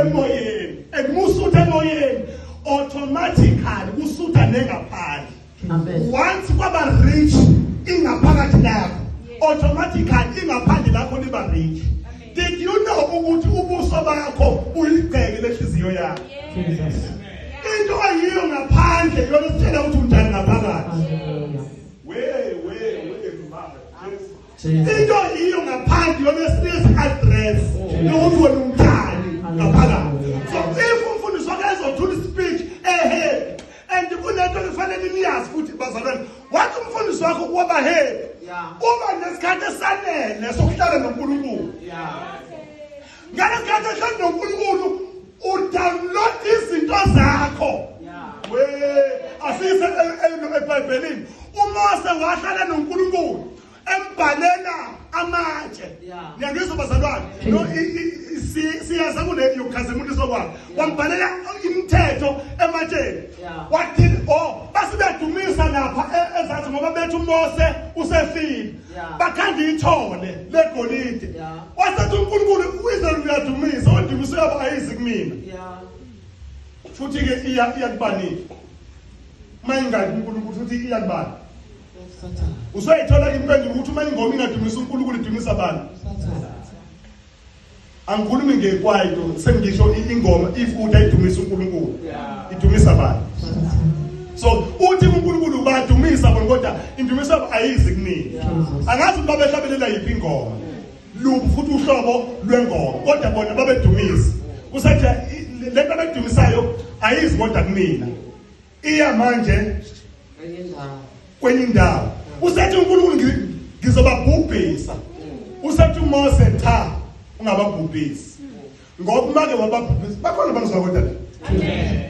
Emoyeni. And musutha emoyeni, automatically kusutha nengaphandle. Amen. Once kwaba rich ingaphakathi lakho, automatically ingaphandle lakho liba rich. Did you know ukuthi ubuso bakho buligceke lenhliziyo yakho? Jesus. Into ayiyo ngaphandle yona sitshela ukuthi unjani ngaphakathi. Hallelujah. We we we mama. Jesus. Into yiyo ngaphandle yona sinikeza address yokuthi wena unjani ngaphakathi. So if umfundisi wakhe ezothula speech ehe, and kunento efanele niyazi futhi bazalwane, wathi umfundisi wakho waba happy uba nesikhathi esanele sokuhlala noNkulunkulu. Ngalesikhathi ehlala noNkulunkulu udownload izinto zakho. We asise eBhayibhelini, uMose wahlala noNkulunkulu embhalela amatshe. Ngiyangizwa bazalwane? No, siyaza kule yokukhazimuliswa kwakhe, wambhalela imithetho ematsheni. Wathi oh, base beyadumisa lapha ezansi ngoba bethi uMose usefile. Bakhanda ithole legolide. Wasethi uNkulunkulu, uIsrael uyadumisa, odumiso yabo ayizi kumina. Futhi ke iya iyakubanike uma ingaki uNkulunkulu, futhi iyakubani? Usayithola impendulo ukuthi uma ingoma ingadumisa uNkulunkulu, idumisa abantu. Angikhulumi ngekwaito, sengisho ingoma if uthi ayidumisa uNkulunkulu, idumisa abantu. So uthi uNkulunkulu badumisa bona, kodwa indumiso yabo ayizi kumina. Angazi ukuthi babehlabelela yiphi ingoma, luphi futhi uhlobo lwengoma, kodwa bona babedumisa. Kusathi lento abedumisayo ayizi kodwa kumina, iya manje kwenye indawo. Usethi uNkulunkulu, ngizobabhubhisa. Usethi uMose, cha, ungababhubhisi, ngoba uma ke wababhubhisa, bakhona abangizwa kodwa la,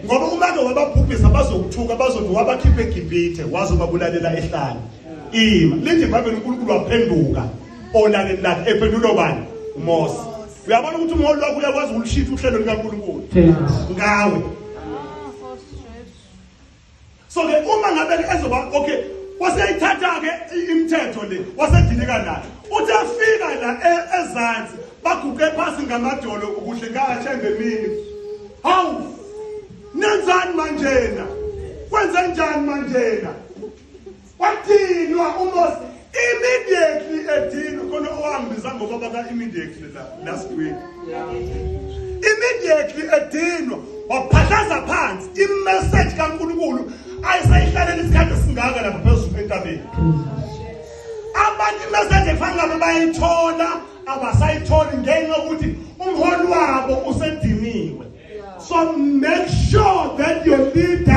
ngoba uma ke wababhubhisa bazokuthuka, bazothi wabakhipha eGibhithe wazobabulalela ehlane. Ima, lithi iBhayibheli uNkulunkulu waphenduka olakeni lakhe. Ephendula bani? UMose. Uyabona ukuthi umholi wakho uyakwazi ukulishintsha uhlelo likaNkulunkulu Jesus. ngawe. So ke uma ngabe ke ezoba okay, waseyithatha ke imithetho le, wasedilika nayo. Uthi afika la ezansi, baguqe phansi ngamadolo ukuhle kaShembe emini. Hawu, nenzani manjena? Kwenze njani manjena? Wadinwa uMose immediately. Edinwa khona owangibiza ngobaba ka immediately la last week. Immediately edinwa, waphahlaza phansi imessage kaNkulunkulu ayisayihlalela isikhathi esingaka lapha phezulu entabeni. Abantu imessage ekufanele ngabe bayithola abasayitholi ngenxa yokuthi umholi wabo usediniwe. So make sure